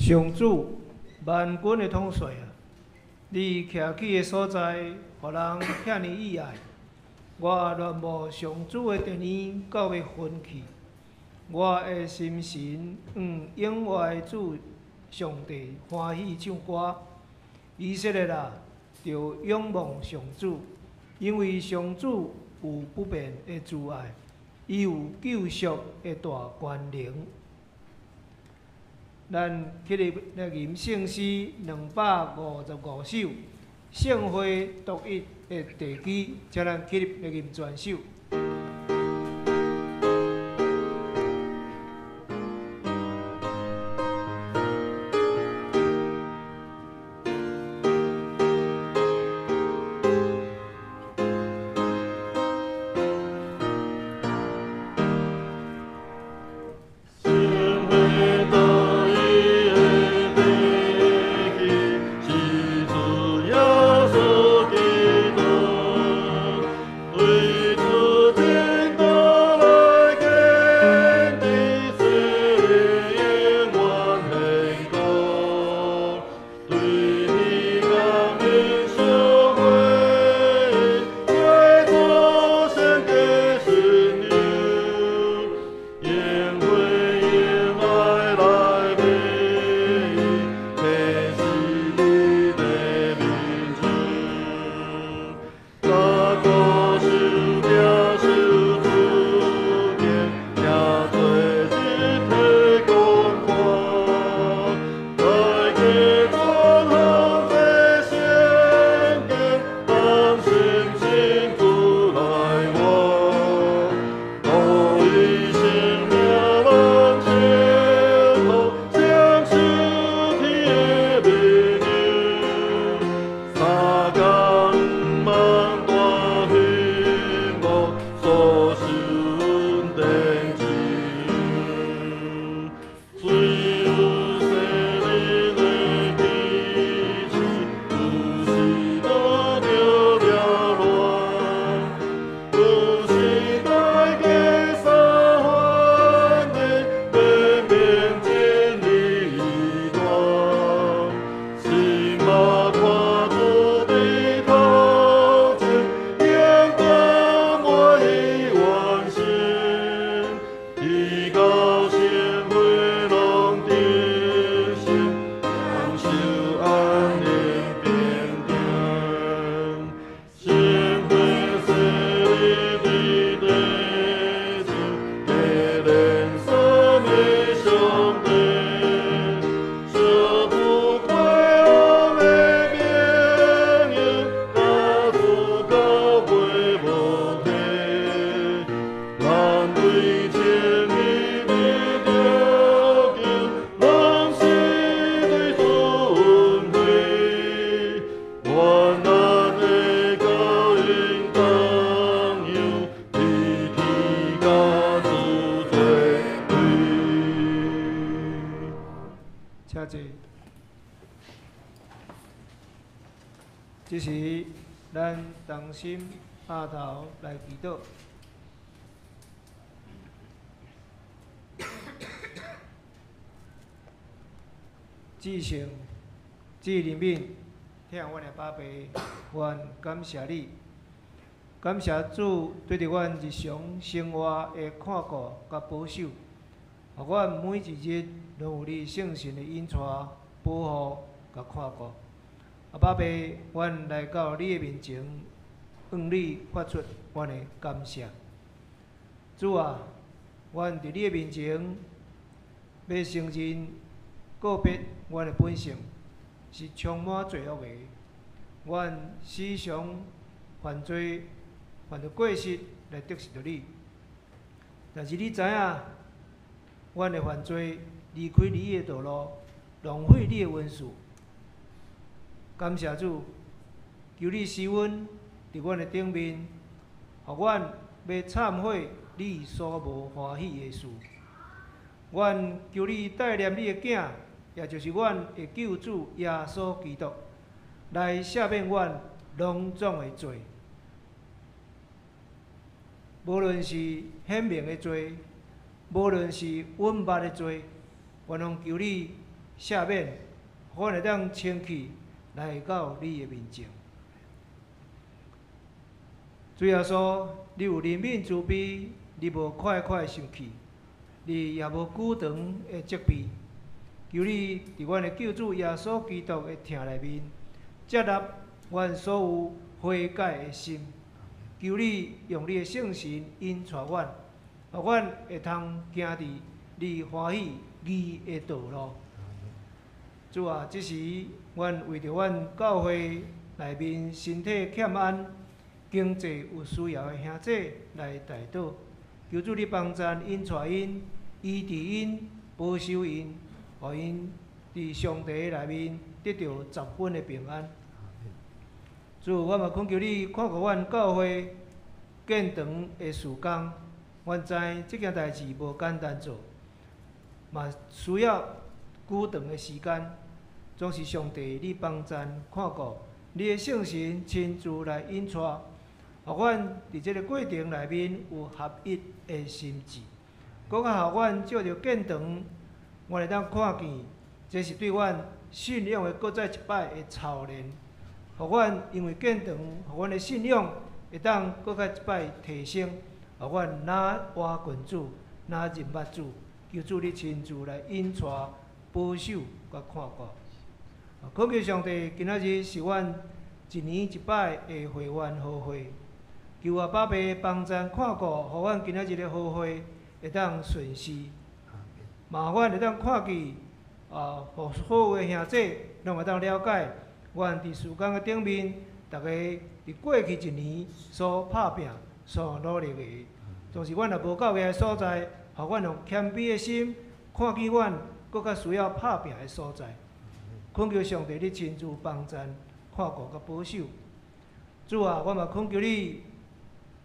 上主，萬軍的統帥啊，你徛起的所在，予人遐爾意愛。我戀慕上主的殿宇到欲昏去，我的心神向永活的主上帝歡喜唱歌。以色列啊，著仰望上主，因為上主有不變的慈愛，伊有救贖的大權能。咱起立來吟聖詩255首，聖會獨一的地基，請咱起立來吟全首。請坐。這時，咱同心徛頭來祈禱。至聖、至憐憫、疼阮的爸爸，阮感謝你，感謝主對佇阮日常生活的看顧佮保守，予阮每一日攏有你聖神的引帶、保護佮看顧。啊，爸爸，阮來到你的面前，向你發出阮的感謝。主啊，阮佇你的面前，欲承認告別阮的本性是充滿罪惡的，阮時常犯罪、犯著過失來得罪著你。但是你知影，阮的犯罪離開你的道路，浪費你的恩賜。感謝主，求你施恩佇阮的頂面，予阮欲懺悔你所無歡喜的事。阮求你帶領你的囝，也就是阮的救主耶穌基督，來赦免阮攏總的罪，無論是顯明的罪，無論是隱密的罪，阮攏求你赦免，予阮會當清氣來到你的面前。主耶穌，你有憐憫慈悲，你無快快生氣，你也無久長的責備。求你佇阮的救主耶穌基督的疼內面，接納阮所有悔改的心。求你用你的聖神引帶阮，予阮會通行佇你歡喜義的道路。主啊，這時阮為著阮教會內面身體欠安、經濟有需要的兄弟來代禱，求主你幫贊𪜶帶𪜶、醫治𪜶、保守𪜶，予𪜶佇上帝內面得著十分的平安。主，我嘛懇求你看顧阮教會建堂的事工，阮知這件代誌無簡單做，嘛需要久長的時間。總是上帝你幫贊看顧，你的聖神親自來引帶，予阮佇這個過程內面有合一的心志，閣較予阮藉著建堂，阮會當看見，這是對阮信仰的閣再一擺的操練。予阮因為建堂，予阮的信仰會當閣較一擺提升，予阮若倚近主，若認捌主，求主你親自來引帶、保守佮看顧。懇求上帝，今仔日是阮一年一擺的會員好會，求阿爸爸幫贊看顧，予阮今仔日的好會會當順遂，嘛予阮會當看見啊，予所有的兄弟攏會當了解，阮佇事工的頂面，逐家佇過去一年所拍拚、所努力的，總是阮若無夠額的所在，予阮用謙卑的心看見阮閣較需要拍拚的所在。懇求上帝，你親自幫贊、看顧佮保守。主啊，我嘛懇求你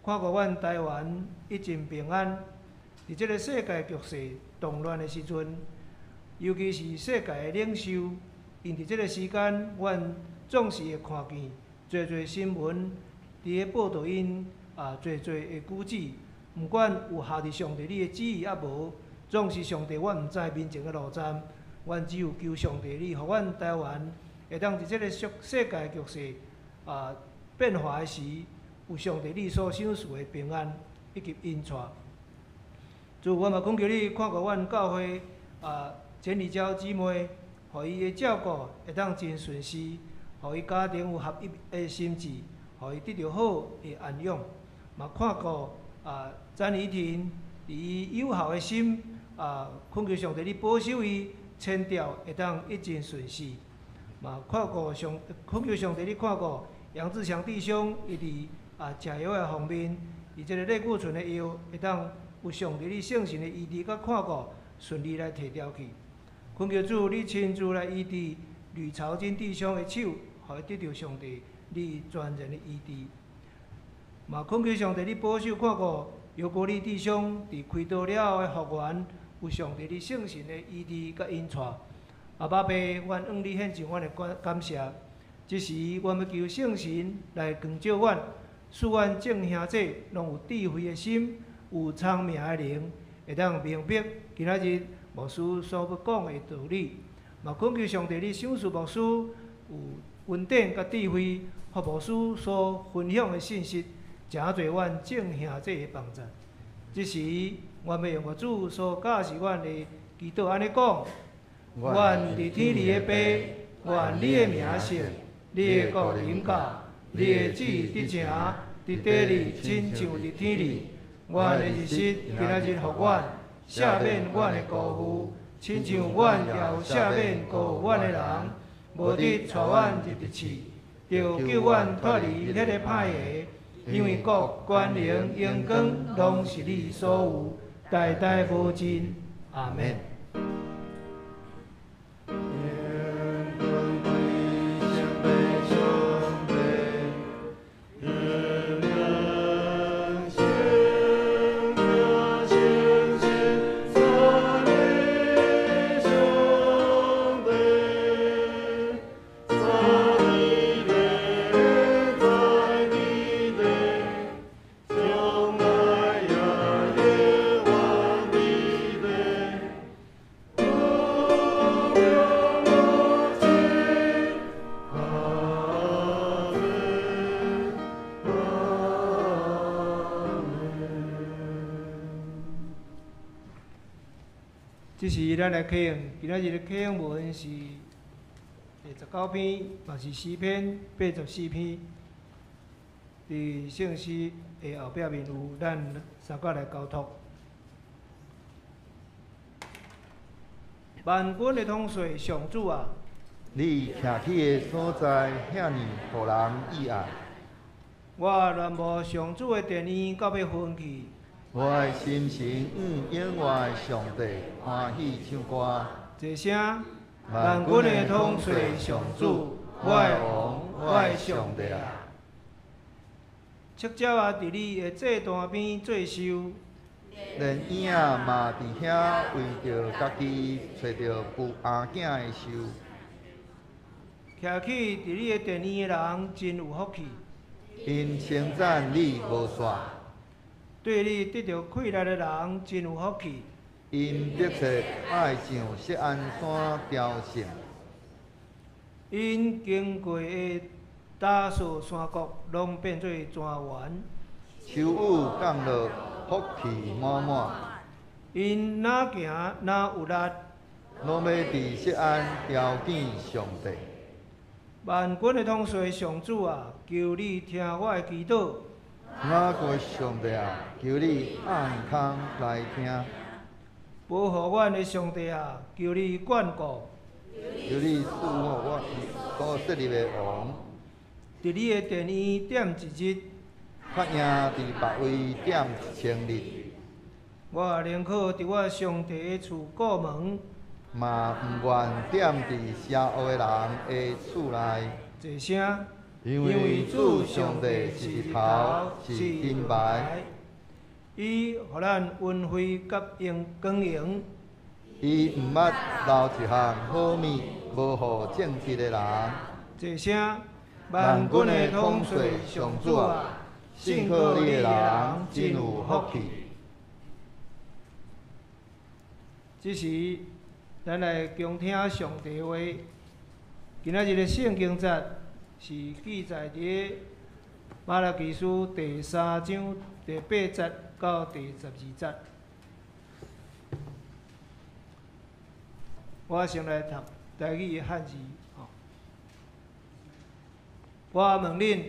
看顧阮台灣一盡平安。佇這个世界局勢動亂的時陣，尤其是世界的領袖，𪜶佇這个時間，阮總是會看見濟濟新聞佇咧報導𪜶啊，濟濟的舉止，毋管有合佇上帝你的旨意抑無，總是上帝，阮毋知面前的路站。阮只有求上帝，你予阮台灣會當佇這个世界局勢啊變化的時，有上帝你所賞賜的平安以及引帶。主，我嘛懇求你看顧阮教會啊，簡麗嬌姊妹，予伊的照顧會當真順遂，予伊家庭有合一的心志，予伊得著好的安養。嘛看顧啊，詹怡婷佇伊友好的心啊，懇求上帝你保守伊。遷調會當一盡順遂，嘛看顧上，懇求上帝你看顧楊志強弟兄，伊佇啊食藥的方面，伊這个類固醇的藥會當有上帝你聖神的醫治佮看顧，順利來提掉去。懇求主你親自來醫治呂朝金弟兄的手，予伊得著上帝你全然的醫治。嘛懇求上帝你保守看顧尤國利弟兄佇開刀了後的復原。有上帝你聖神的醫治佮引帶，阿爸爸，阮向你獻上阮的感感謝。這時，阮欲求聖神來光照阮，使阮眾兄弟攏有智慧的心，有聰明的靈，會當明白今仔日牧師所欲講的道理。嘛，懇求上帝你賞賜牧師有恩典佮智慧，予牧師所分享的信息，誠濟阮眾兄弟的幫助。這時，阮欲用我主所教示阮的祈禱按呢講：阮佇天裡的父，願你的名聖，你的國臨到，你的旨意得成，佇地裡親像佇天裡。阮的日食今仔日予阮，赦免阮的辜負，親像阮也有赦免辜負阮的人。無得帶阮入佇試，著救阮脫離彼个歹的。因為國、權能、榮光，攏是你所有，代代無盡。阿們。將來也會這時咱來啟用，今仔日的啟用文是第19篇，嘛是詩篇84篇。佇聖詩的後壁面有咱三角來交託。萬軍的統帥上主啊！你徛起的所在遐爾予人意愛。我戀慕上主的殿院到欲昏去。我的心神向永活的上帝歡喜唱歌。齊聲，萬軍的統帥上主，我的王，我的上帝啊！赤鳥仔佇你的祭壇邊做岫，連燕仔嘛佇遐為著家己揣著孵餡囝的岫。徛起佇你的殿院的人真有福氣。𪜶稱讚你無煞。對你得著氣力的人真有福氣。𪜶迫切愛上錫安山朝聖。𪜶經過的達索山谷，攏變做莊園。秋雨降落，福氣滿滿。𪜶若行若有力，攏欲佇錫安朝見上帝。萬軍的統帥上主啊，求你聽我的祈禱。我的上帝啊，求你按空來聽。保護阮的上帝啊，求你眷顧。求你賜予我所設立的王。佇你的殿院踮一日，較贏佇別位踮1000日。我寧可佇我上帝的厝顧門，嘛毋願踮佇邪惡的人的厝內。齊聲，因為主上帝是日頭，是盾牌。伊予咱恩惠佮光榮。伊毋捌留一項好物，無予正直的人。齊聲，萬軍的統帥上主啊，信靠你的人真有福氣。這時，咱來恭聽上帝話。今仔日的聖經節是記載佇瑪拉基書第三章第八節到第12節。我先來讀台語的漢字。我問恁，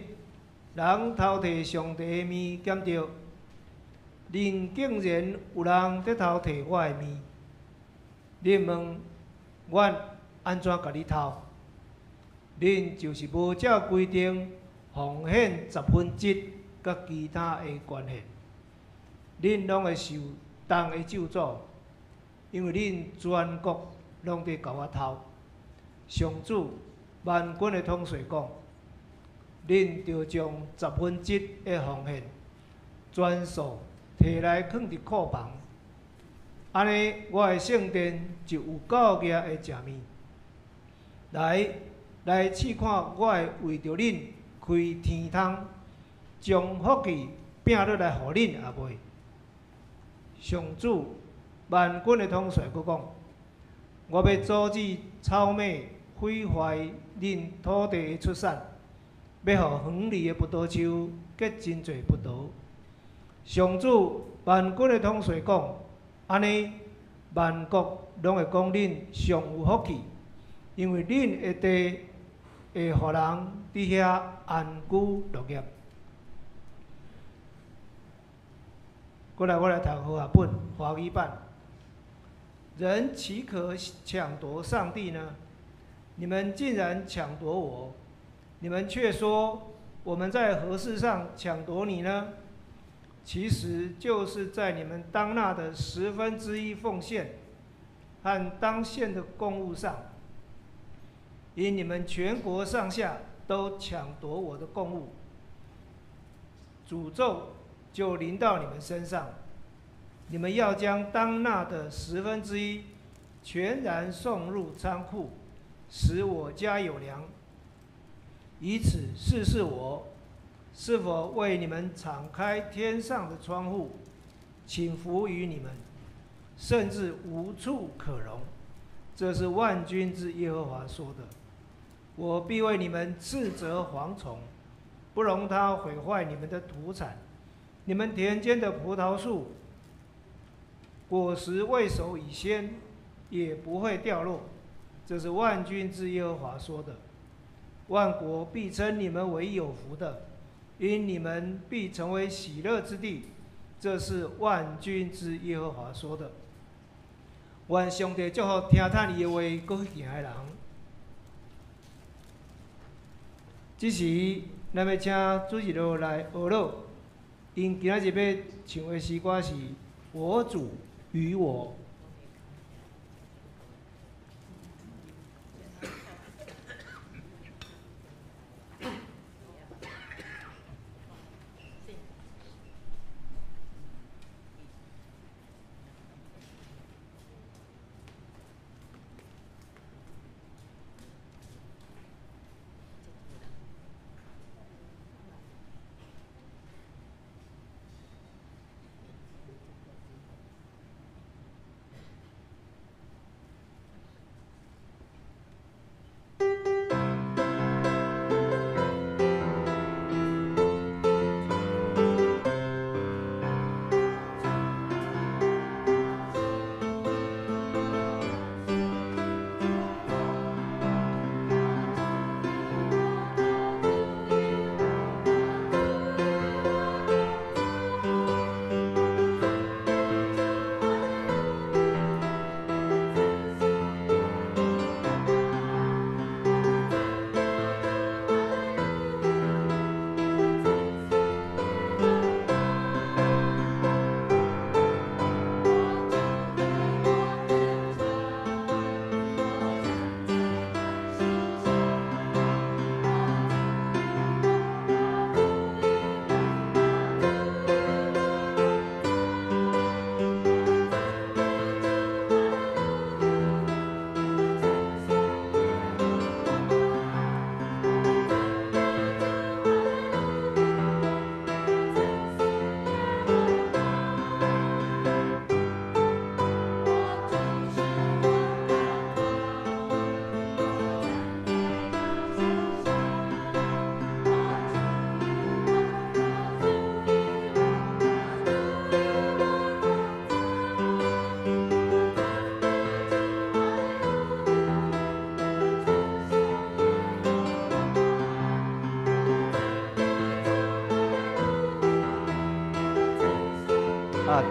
人偷提上帝的物敢著？恁竟然有人佇偷提我的物？恁問阮按怎共你偷？恁就是無照規定奉獻十分之一佮其他的捐獻，恁攏會受重的咒詛，因為恁全國攏佇共我偷。上主萬軍的統帥講：恁著將十分之一的奉獻全數提來囥佇庫房，按呢，我的聖殿就有夠額的食物。來來試看，我會為著恁開天窗，將福氣摒落來予恁抑未？上主萬軍的統帥閣講：我欲阻止草蜢毀壞恁土地的出產，欲予園裡的葡萄樹結真濟葡萄。上主萬軍的統帥講：按呢，萬國攏會講恁上有福氣，因為恁的地會予人佇遐安居樂業。過來，我來讀和合本華語版。人豈可搶奪上帝呢？你們竟然搶奪我！你們卻說我們在何事上搶奪你呢？其實就是在你們當納的十分之一奉獻和當獻的貢物上，因你們全國上下都搶奪我的貢物，詛咒就臨到你們身上。你們要將當納的十分之一全然送入倉庫，使我家有糧。以此試試我是否為你們敞開天上的窗戶，傾福於你們，甚至無處可容。這是萬軍之耶和華說的。我必為你們斥責蝗蟲，不容它毀壞你們的土產。你們田間的葡萄樹，果實未熟以先，也不會掉落。這是萬軍之耶和華說的。萬國必稱你們為有福的，因你們必成為喜樂之地。這是萬軍之耶和華說的。願上帝祝福聽趁伊的話閣去行的人。這時，咱欲請主日學來學樂，𪜶今仔日欲唱的詩歌是《我主與我》。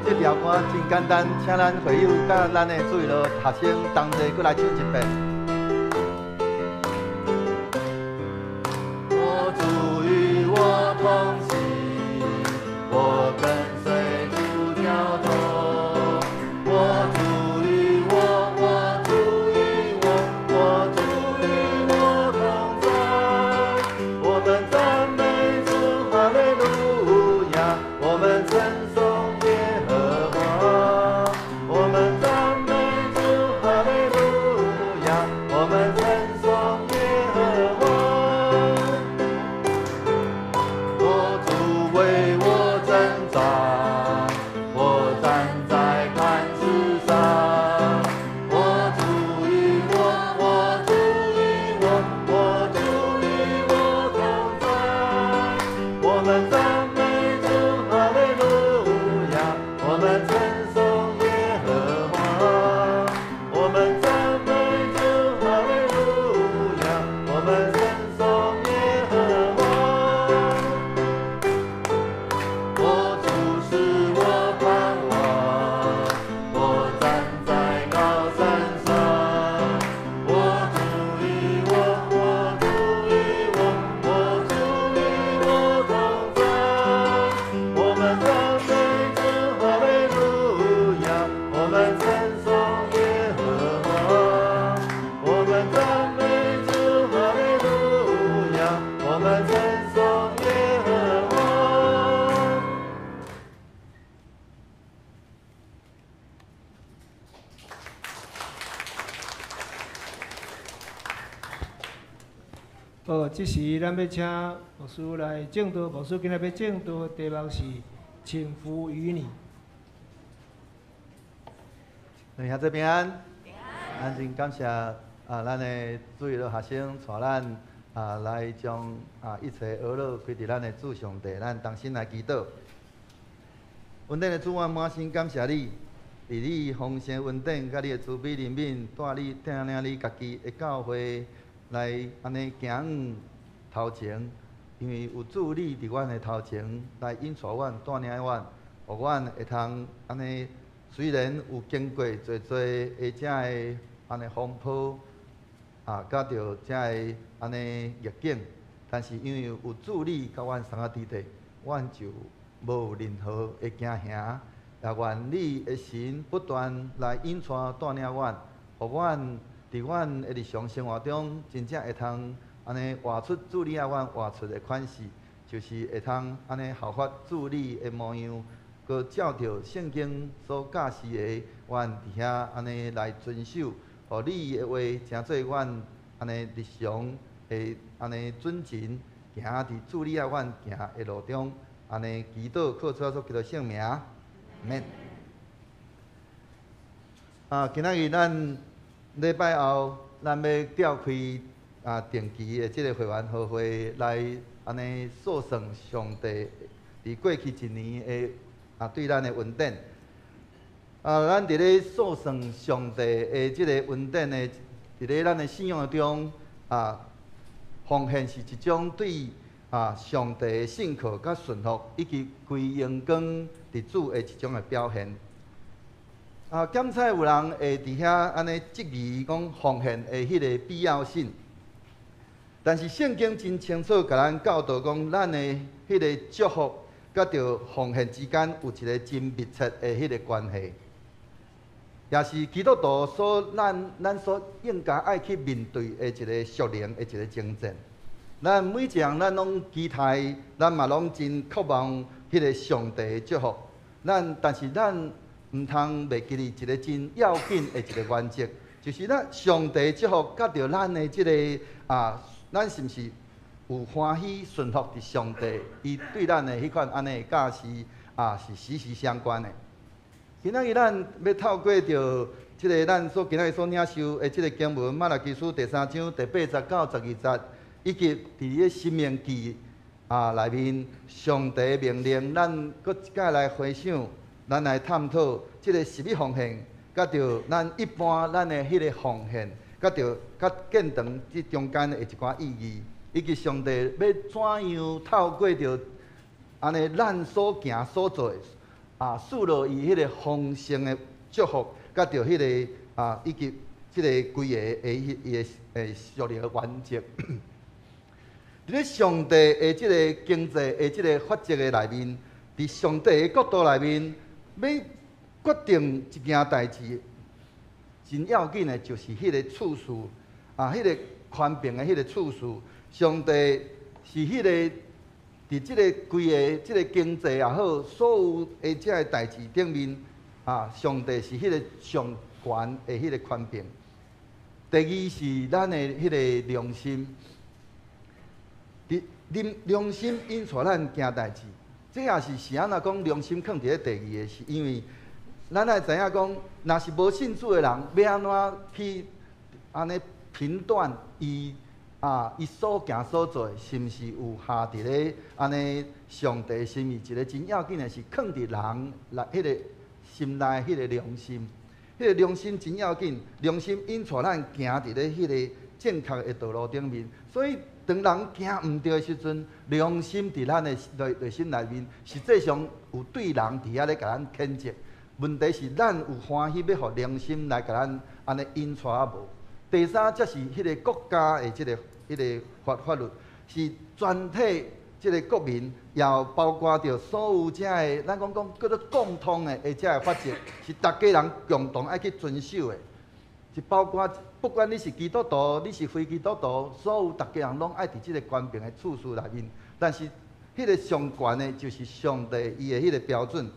這條歌真簡單，請咱會友佮咱的主日學學生同齊閣來唱一遍。我主與我同行，我跟隨主腳蹤。我主與我，我主與我，我主與我同在。我們讚美主，哈利路亞！我們稱頌耶和華，我們讚美主，哈利路亞！我們稱頌耶和華。我主為我征戰，我站在磐石上。我主與我，我主與我，我主與我同在。我們讚美主，哈利路亞！我們稱頌耶和華。我們讚美主，哈利路亞！我們稱頌耶和華。我主是我盼望，我站在高山上。我主與我，我主與我，我主與我同在。我們讚美主，哈利路亞！我們稱頌耶和華。我們讚美主，哈利路亞！我們稱頌耶和華。好，這時咱欲請牧師來證道。牧師今仔欲證道的題目是“臣服於你”。兩兄弟平安，咱真感謝啊，咱的主日學生帶咱啊來將啊一切惡樂歸佇咱的主上帝，咱同心來祈禱。恩典的主，我滿心感謝你，佇你豐盛恩典，佮你的慈悲憐憫，帶你帶領你家己的教會來按呢行頭前，因為有主你佇阮的頭前來引帶阮、帶領阮，予阮會通按呢，雖然有經過濟濟的這个按呢風波，啊，佮著這个按呢逆境，但是因為有主你佮阮相佮佇咧，阮就無任何的驚嚇。也願你的神不斷來引帶帶領阮，予阮佇阮的日常生活中，真正會通按呢活出主你愛阮活出的款式，就是會通按呢效法主你的模樣，閣照著聖經所教示的，阮佇遐按呢來遵守，予你的話成做阮按呢日常的按呢準繩，行佇主你愛阮行的路中，按呢祈禱靠主耶穌基督聖名。免。啊，今仔日咱禮拜後，咱欲召開啊定期的這个會員和會來按呢數算上帝佇過去一年的啊對咱的恩典。啊，咱佇咧數算上帝的這个恩典的，佇咧咱的信仰中啊，奉獻是一種對啊上帝的信靠佮順服，以及歸榮光佇主的一種的表現。啊，檢採有人會佇遐按呢質疑講奉獻的彼个必要性，但是聖經真清楚共咱教導講，咱的彼个祝福佮著奉獻之間有一個真密切的彼个關係，也是基督徒所咱咱所應該愛去面對的一個屬靈的一個征戰。咱每一項咱攏期待，咱嘛攏真渴望彼个上帝的祝福。咱但是咱毋通袂記得一个真要緊的一个原則，就是咱上帝祝福佮著咱的這个啊，咱是毋是有歡喜順服佇上帝伊對咱的彼款按呢教示啊，是息息相關的。今仔日咱欲透過著這个咱所今仔日所領受的這个經文，瑪拉基書第三章第八節到十二節，以及佇咧申命記啊內面上帝命令，咱閣一擺來回想，咱來探討這个十一奉獻，佮著咱一般咱的彼个奉獻，佮著佮建堂這中間的一寡意義，以及上帝欲怎樣透過著按呢咱所行所做的啊，賜予伊彼个豐盛的祝福，佮著彼个啊，以及這个規个的彼伊的屬靈的原則。佇咧上帝的這个經濟的這个法則的內面，佇上帝的國度內面，欲決定一件代誌，真要緊的就是彼个次序啊，彼个權柄的彼个次序。上帝是彼个佇這个規个這个經濟也好，所有的這个代誌頂面啊，上帝是彼个上懸的彼個權柄。第二是咱的彼个良心。佇恁良心引帶咱行代誌，這也是是按怎講良心囥佇咧第二个，是因為咱愛知影講，若是無信主的人，欲按怎去按呢評斷伊啊，伊所行所做的，是毋是有合佇咧按呢上帝心意？一个真要緊的是囥佇人內彼个心內彼个良心，彼个良心真要緊，良心引帶咱行佇咧彼个正確的道路頂面，所以當人行毋對的時陣，良心佇咱的內內心內面，實際上有對人佇遐咧共咱譴責。問題是咱有歡喜欲予良心來共咱按呢引帶啊無？第三才是彼个國家的這个彼个法法律，是全體這个國民，也包括著所有這个咱講講叫做共通的的這个法則，是逐家人共同愛去遵守的。是包括不管你是基督徒，你是非基督徒，所有逐家人攏愛佇這个權柄的次序內面。但是，彼个上懸的，就是上帝伊的彼个標準。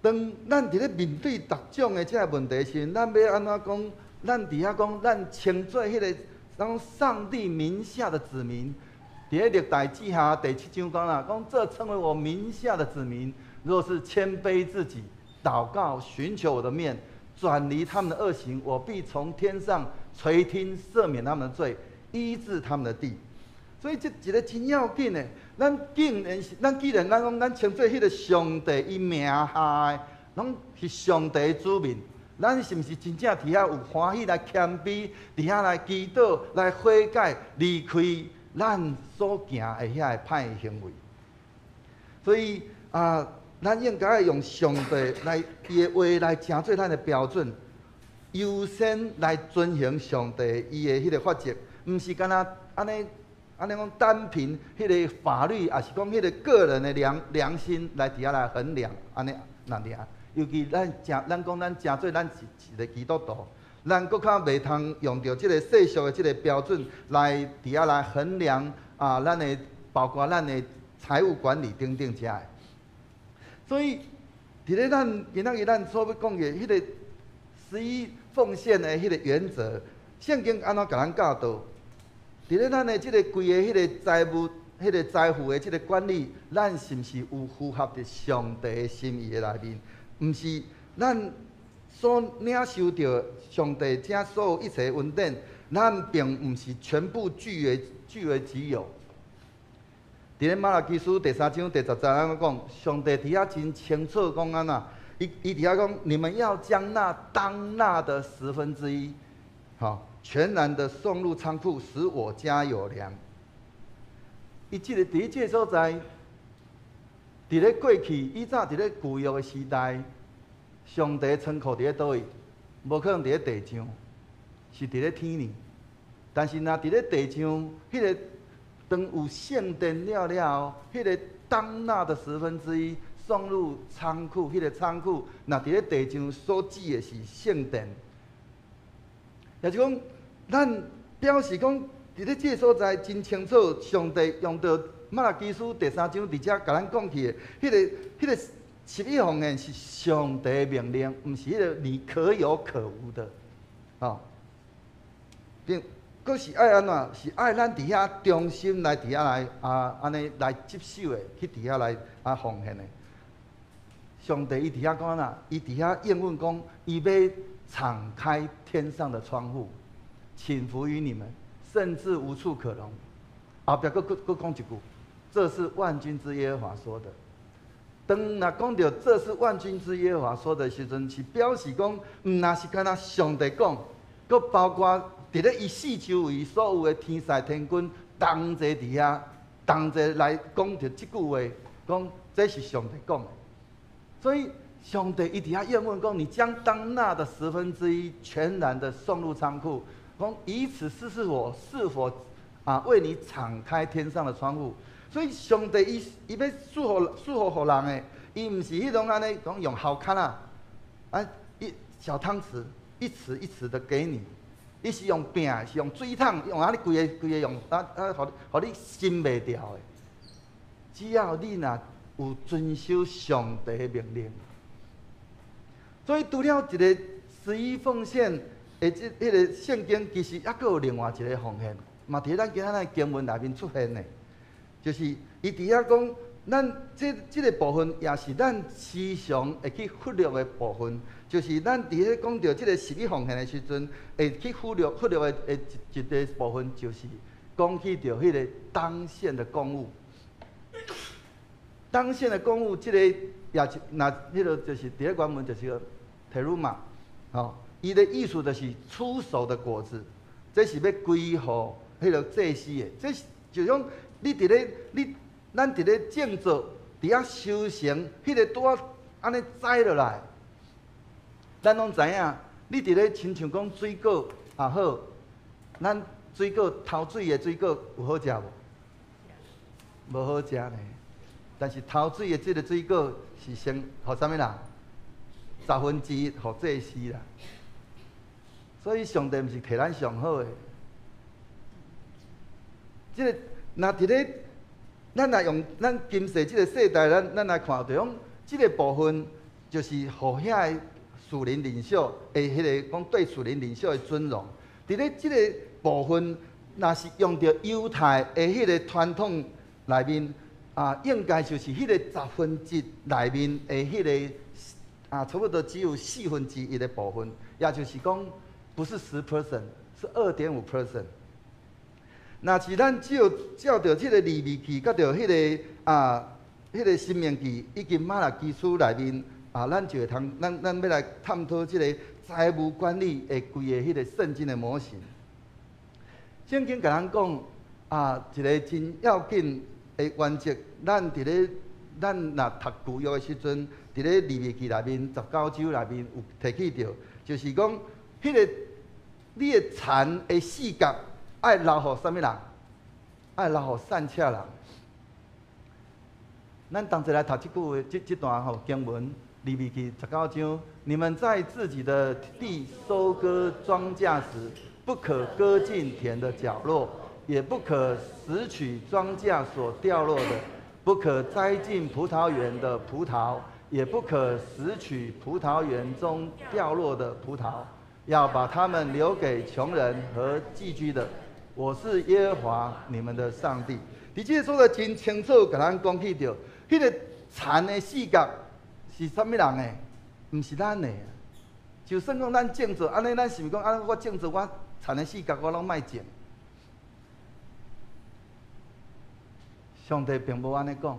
當咱佇咧面對逐種的這个問題時，咱欲按怎講？咱佇遐講，咱稱做彼个當上帝名下的子民。佇咧歷代志下第七章講啦，講這稱為我名下的子民，若是謙卑自己，禱告，尋求我的面，轉離他們的惡行，我必從天上垂聽，赦免他們的罪，醫治他們的地。所以這一个真要緊的，咱竟然是，咱既然咱講咱稱做彼个上帝伊名下的，攏是上帝的子民。咱是毋是真正佇遐有歡喜來謙卑，佇遐來祈禱、來悔改、離開咱所行的遐个歹行為？所以啊，咱應該用上帝來伊的話來成做咱的標準，優先來遵行上帝伊的彼个法則，毋是干焦按呢按呢講單憑彼个法律，抑是講彼个個人的良心來佇遐來衡量，按呢那爾。尤其咱誠，咱講咱誠做咱是一个基督徒，咱閣較袂通用著這个世俗的這个標準來佇遐來衡量啊，咱的包括咱的財務管理等等遮的。所以，佇咧咱今仔日咱所欲講的彼个十一奉獻的彼个原則，聖經按怎共咱教導？佇咧咱的這个規个彼个財務、彼个財富的這个管理，咱是毋是有符合佇上帝的心意的內面？毋是咱所領受著上帝這所有一切恩典，咱並毋是全部據為己有。佇咧瑪拉基書第三章第十節，按怎講？上帝佇遐真清楚講按怎？伊佇遐講：你們要將那當納的十分之一，吼，全然的送入倉庫，使我家有糧。伊這个佇這个所在，佇咧過去以早佇咧舊約的時代，上帝倉庫佇咧佗位？無可能佇咧地上，是佇咧天呢。但是若佇咧地上，彼个當有聖殿了了後，彼个當納的十分之一送入倉庫，彼个倉庫若佇咧地上所指的是聖殿，也就是講，咱表示講，佇咧這个所在真清楚，上帝用著瑪拉基書第三章佇遮共咱講起的，彼个十一奉獻是上帝的命令，毋是彼个你可有可無的，吼。並閣是愛按怎？是愛咱佇遐忠心來佇遐來啊，按呢來接受的，去佇遐來啊奉獻的。上帝伊佇遐講按怎？伊佇遐應允講，伊欲敞開天上的窗戶，傾福於你們，甚至無處可容。後壁閣閣閣講一句，這是萬軍之耶和華說的。當若講著這是萬軍之耶和華說的時陣，是表示講，毋若是干焦上帝講，閣包括佇咧伊四周圍所有的天使天軍同齊佇遐，同齊來講著這句話，講這是上帝講的。所以上帝伊佇遐應允講，你將當納的十分之一全然的送入倉庫，講以此試試我是否啊為你敞開天上的窗戶。所以上帝伊欲賜福予人的，伊毋是彼種按呢講用好看啊，啊一小湯匙一匙一匙的給你，伊是用拚，是用水桶，用按呢規个規个用啊啊，予你心袂牢的。只要你若有遵守上帝的命令，所以除了一个十一奉獻的這彼个聖經，其實猶閣有另外一个奉獻，嘛佇咱今仔日經文內面出現的，就是伊佇遐講，咱這個部分也是咱時常會去忽略的部分，就是咱佇咧講著這个十一奉獻的時陣，會去忽略的一個部分，就是講起著彼个當獻的供物。當獻的供物，這个也是若彼个就是佇咧原文就是個 teruma，吼，伊的意思就是初熟的果子，這是欲歸予彼个祭司的，這是就講你佇咧你咱佇咧種作，佇遐收成，彼个拄仔按呢摘落來，咱攏知影，你佇咧親像講水果也好，咱水果頭水的水果有好食無？無好食呢。但是頭水的這个水果是先予啥物人？十分之一予祭司啦。所以上帝毋是提咱上好的。這个若佇咧，咱若用咱今世這个世代，咱來看，就講這个部分就是予遐个屬靈領袖的彼个講對屬靈領袖的尊榮。佇咧這個部分，若是用著猶太的彼个傳統內面，啊，應該就是彼個十分之一內面的彼个啊，差不多只有四分之一的部分，也就是講不是10%，是2.5%。若是咱照著這个利未記，佮著彼个啊，彼个申命記以及瑪拉基書內面啊，啊，咱就會通，咱欲來探討這个財務管理的規个彼个聖經的模型。聖經共咱講啊，一个真要緊的原則，咱佇咧咱若讀舊約的時陣，佇咧利未記內面19章內面有提起著，就是講彼个你的田的四角愛留予啥物人？愛留予散赤人。咱同齊來讀這句話，這段吼經文，利未記十九章，你們在自己的地收割莊稼時，不可割盡田的角落，也不可拾取莊稼所掉落的，不可摘盡葡萄園的葡萄，也不可拾取葡萄園中掉落的葡萄，要把它們留給窮人和寄居的。我是耶和華你們的上帝。佇這個所在真清楚，共咱講起著，彼个田的四角是啥物人的？毋是咱的。就算講咱種作，按呢咱是毋是講按呢我種作我田的四角我攏莫種？上帝並無按呢講，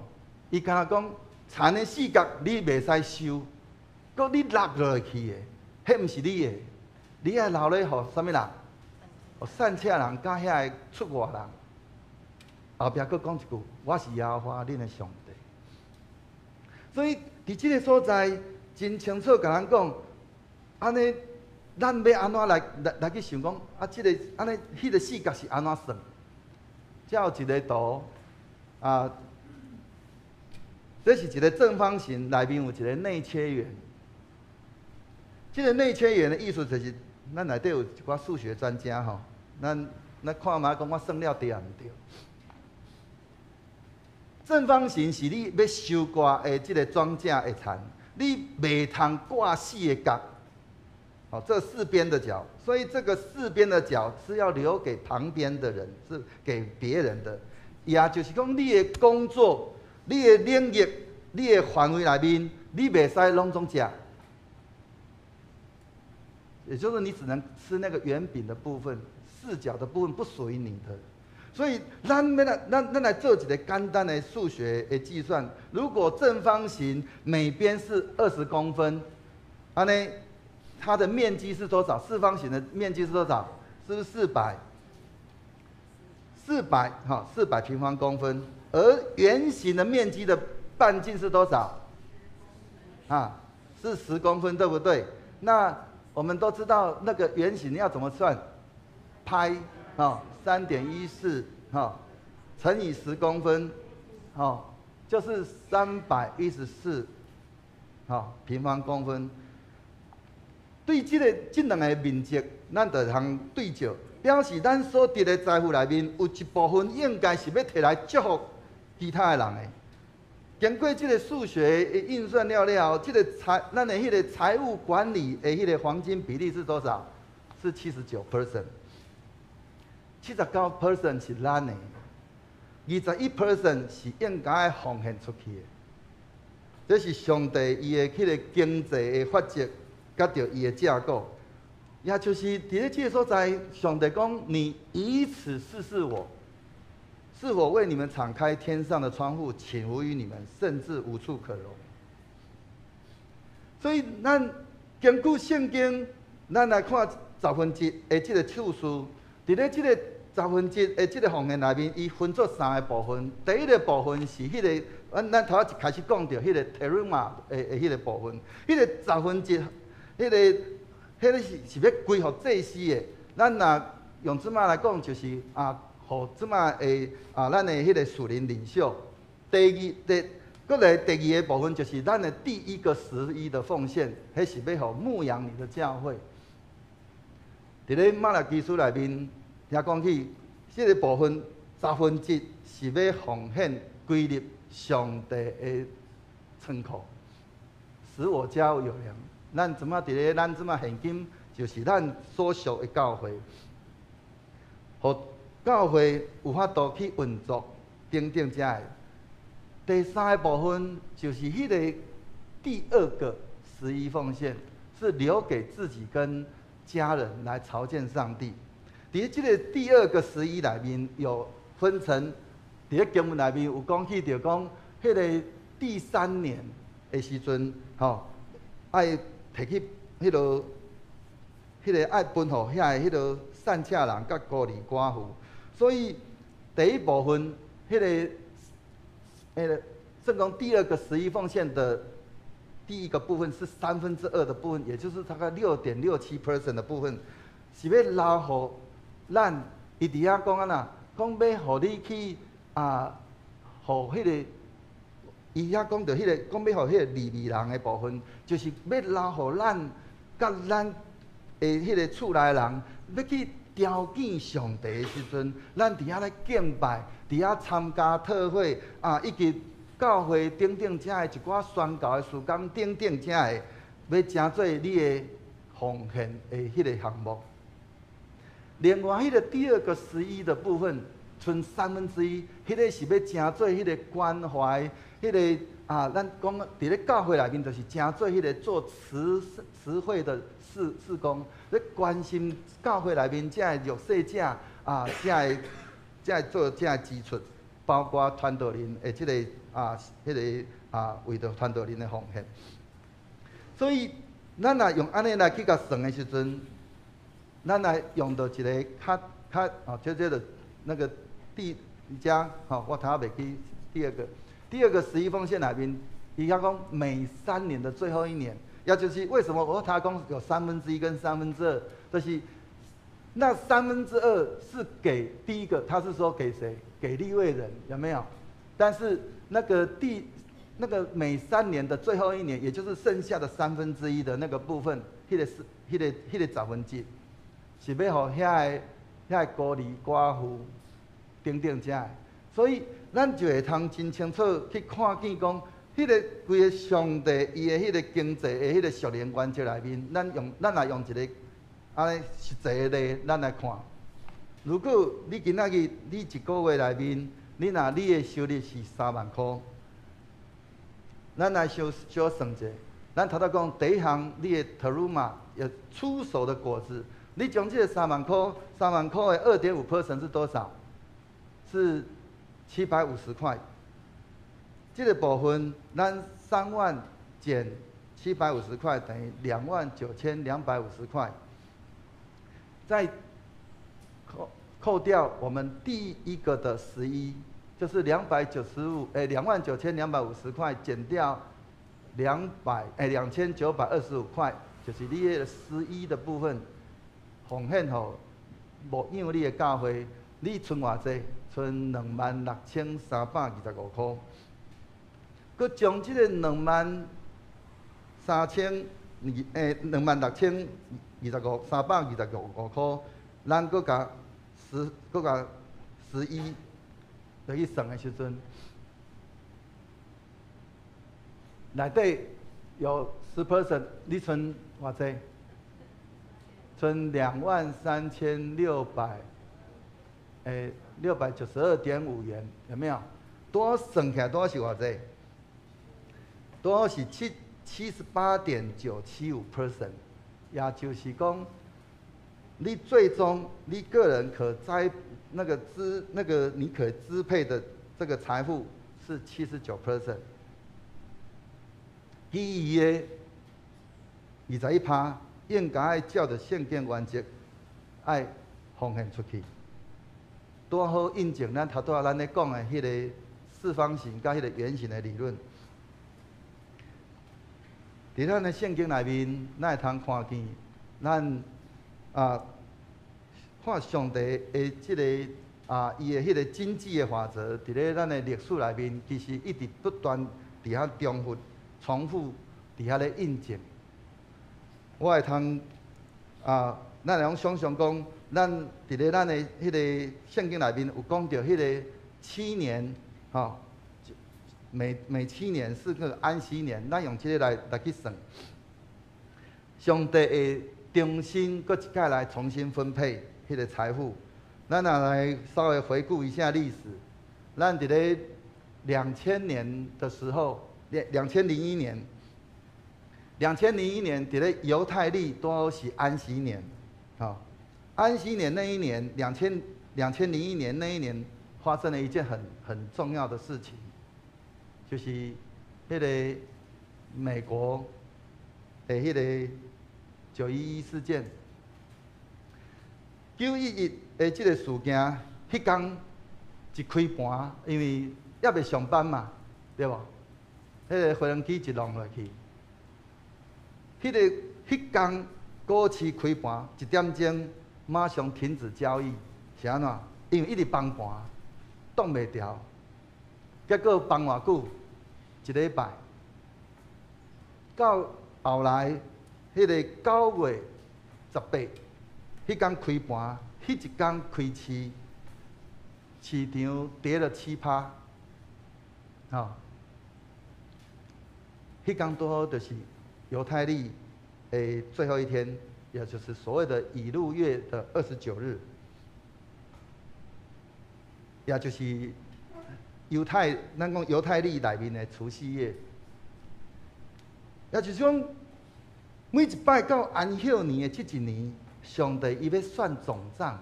伊敢若講田的四角你袂使收，閣你落落去的，彼毋是你的，你愛留咧予啥物人？予散赤人佮遐个出外人。後壁閣講一句：我是耶和華恁的上帝。所以佇這个所在，真清楚共咱講，按呢，咱欲按怎來去想講，啊，這个按呢，彼个四角是按怎算？這有一个圖，啊，這是一个正方形，內面有一个內切圓。這个內切圓的意思就是，咱內底有一寡數學專家吼，咱看覓講我算了對抑毋對？正方形是你欲收割的這个莊稼的田，你袂通割四个角，哦，這四邊的角，所以這個四邊的角是要留給旁邊的人，是給別人的。也就是講，你的工作、你的領域、你的範圍內面，你袂使攏總食。也就是你只能吃那個圓餅的部分，四角的部分不屬於你的。所以，咱欲來，咱來做一个簡單的數學的計算。如果正方形每邊是20公分，按呢，它的面積是多少？四方形的面積是多少？是不是四百？四百哈，400平方公分。而圓形的面積的半徑是多少？啊，是10公分，對不對？那我們都知道那個圓形要怎麼算？pi 啊，3.14哈，乘以十公分，哦，就是314，哈平方公分。對這个這兩个面積，咱就通對照，表示咱所得的財富內面有一部分應該是欲提來祝福其他的人的。經過這个數學的運算了了後，這个財咱的彼个財務管理的彼个黃金比例是多少？是79 percent。79 percent 是咱的，21 percent 是應該奉獻出去的。這是上帝伊的彼个經濟的法則，佮著伊的架構，也就是佇咧這个所在，上帝講：你以此試試我，是否為你們敞開天上的窗戶，傾福於你們，甚至無處可容。所以，咱根據聖經，咱來看十分之一的這个次序，佇咧這个十分之一的這个奉獻內面，伊分做三个部分。第一个部分是彼个，咱頭仔一開始講著彼个 teruma 的彼个部分，彼个十分之一，彼个是欲歸予祭司的。咱若用這馬來講，就是啊，予這馬的啊，咱的彼个屬靈領袖。第二，閣來第二个部分就是咱的第一個十一的奉獻，彼是欲予牧養你的教會。佇咧瑪拉基書內面，遐講起，這个部分十分之一是欲奉獻歸入上帝的倉庫，使我家有糧。咱這馬佇咧，咱這馬現今就是咱所屬的教會，予教會有法度去運作等等遮个。第三个部分就是彼个第二個十一奉獻，是留給自己跟家人來朝見上帝。佇這个第二個十一內面有分成，佇咧經文內面有講起著講，彼个第三年的時陣，吼，愛提去彼落，彼个愛分予遐个彼落散赤人佮孤兒寡婦。所以第一部分，彼个，算講第二個十一奉獻的第一個部分是三分之二的部分，也就是大概6.67% 的部分，是欲留予咱。伊佇遐講按怎，講欲予你去啊，予彼个，伊遐講著彼个，講欲予彼個利未人的部分，就是欲留予咱，佮咱的彼个厝內人，欲去朝見上帝的時陣，咱佇遐咧敬拜，佇遐參加特會啊，以及教會等等遮的一寡宣教的事工等等遮的，欲成做你的奉獻的彼个項目。另外，彼个第二個十一的部分，賰三分之一，彼个是欲成做彼个關懷，彼个啊，咱講佇咧教會內面，就是成做彼个做慈惠的事工，咧關心教會內面遮的弱勢者啊，遮個做遮個支出，包括傳道人的這個啊，彼个啊，為著傳道人的奉獻。所以，咱若用按呢來去共算的時陣，咱來用著一个較較哦，這個那個第一家吼，我頭仔袂記第二個，第二個十一奉獻內面，伊遐講每3年的最後一年，也就是為什麼我頭講有三分之一跟三分之二，就是那三分之二是給第一個，他是說給誰？給利未人，有沒有？但是那個每三年的最後一年，也就是剩下的三分之一的那個部分，彼個是彼個十分之一，是欲予遐個孤兒寡婦等等遮的，所以咱就會通真清楚去看見講，彼個規个上帝伊的彼个經濟的彼个屬靈原則內面，咱來用一个按呢實際的例，咱來看。如果你今仔日你一個月內面，你若你的收入是3萬箍，咱來小小算者，咱頭拄講第一項你的 teruma 有初熟的果子。你將這個三萬箍，三萬箍的2.5% 是多少？是750塊。這個部分，咱3萬減七百五十塊等於29,250塊。再扣掉我們第一個的十一，就是295，29,250塊減掉2925塊，就是你的十一的部分。奉獻予牧養你的教會，你賰偌濟？賰26,325箍。閣將這个2萬三千二，兩萬六千二十五，三百二十五箍，咱閣共十一來去算的時陣，內底有10%，你賰偌濟？賰23,600，692.5元，有沒有？拄算起來拄是偌濟？拄是78.975%，也就是講，你最終你個人可摘那個支那個你可支配的這個財富是79%，其餘的21趴應該愛照著聖經原則愛奉獻出去。拄好印證咱頭拄仔咱咧講的彼个四方形佮彼个圓形的理論。佇咱的聖經內面，咱會通看見，咱啊看上帝的這个啊，伊的彼个經濟的法則，佇咧咱的歷史內面，其實一直不斷佇遐重複、重複佇遐咧印證。我會通啊，咱會用想像講，咱佇咧咱的彼个聖經內面有講著彼个七年，吼，每七年是個安息年，咱用這个來去算。上帝會重新閣一擺來重新分配彼个財富。咱若來稍微回顧一下歷史，咱佇咧2000年的時候，2001年，2001年佇咧猶太曆都是安息年，吼，安息年那一年，2001年那一年發生了一件很重要的事情，就是彼个美國的彼个九一一事件。九一一的這个事件，彼工一開盤，因為猶未上班嘛，對無？彼个飛機一落落去，彼个彼工股市開盤一點鐘，馬上停止交易，是按怎？因為一直崩盤，擋袂牢，結果崩偌久？一禮拜。到後來，彼个9月18，彼工開盤，彼一工開市，市場跌了7趴，吼。彼工拄好就是猶太曆的最後一天，也就是所謂的以祿月的29日，也就是猶太，咱講猶太曆內面的除夕夜。也就是講，每一擺到安息年的這一年，上帝伊欲算總帳，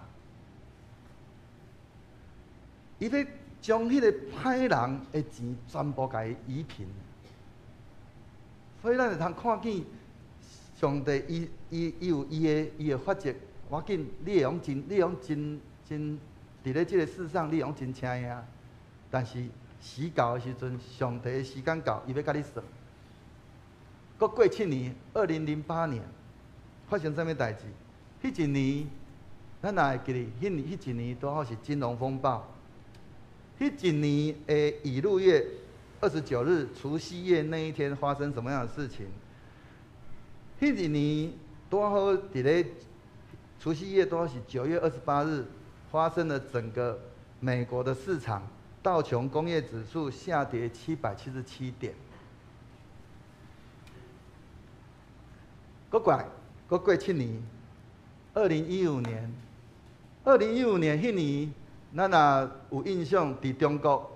伊欲將彼个歹人的錢全部共伊夷平。所以咱會通看見上帝伊伊伊有伊的伊的法則，無要緊，你會用真真佇咧這个世上，你會用真請贏。但是時到的時陣，上帝的時間到，伊欲共你算。閣過7年，2008年發生啥物代誌？彼一年，咱若會記得，彼年彼一年拄好是金融風暴。彼一年的以祿月29日除夕夜那一天發生什麼樣的事情？彼一年拄好佇咧除夕夜，拄好是9月28日，發生了整個美國的市場道瓊工業指數下跌777點。閣過來，閣過七年，二零一五年，二零一五年彼年，咱若有印象，佇中國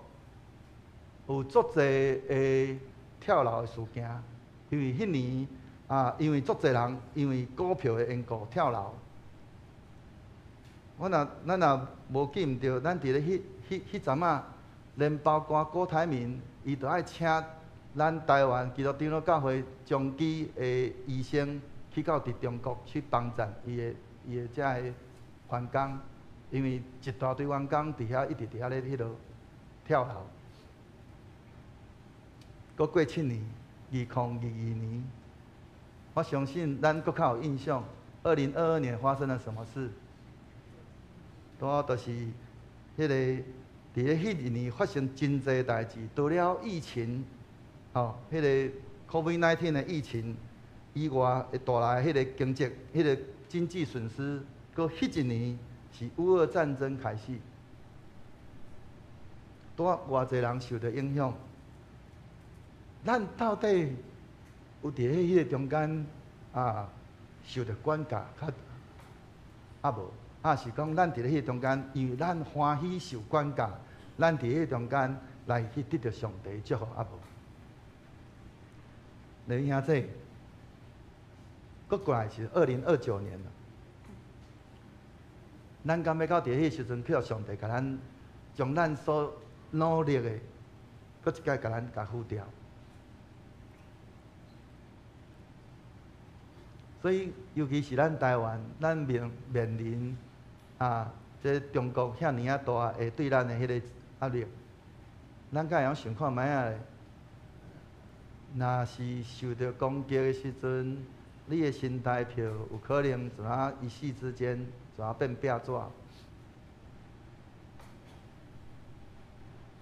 有足濟的跳樓的事件，因為彼年啊，因為足濟人因為股票的緣故跳樓。我若咱若無記毋著，咱佇咧彼彼彼陣仔，連包括郭台銘，伊都愛請咱台灣基督長老教會長期的醫生去到佇中國去幫贊伊的伊的遮个員工，因為一大堆員工佇遐一直佇遐咧彼落跳樓。閣過七年，2022年，我相信咱閣較有印象。2022年發生了什麼事？拄好就是彼个佇咧彼一年發生真濟代誌，除了疫情，吼，彼个 COVID-19 的疫情以外，會帶來彼個經濟、彼个經濟損失，閣彼一年是烏俄戰爭開始，拄好偌濟人受著影響。咱到底有佇咧彼个中間啊受著管教較啊無？啊是講咱佇咧彼個中間，因為咱歡喜受管教，咱佇彼個中間來去得著上帝祝福啊無？弟兄姊，閣過來是2029年了。咱敢欲到佇彼个時陣，去予上帝共咱將咱所努力的，閣一擺共咱共付掉。所以，尤其是咱台灣，咱面面臨啊，這中國遐爾仔大會對咱的彼个壓力，咱敢會曉想看覓仔咧？若是受著攻擊的時陣，你的新台票有可能怎啊一夕之間怎啊變壁紙？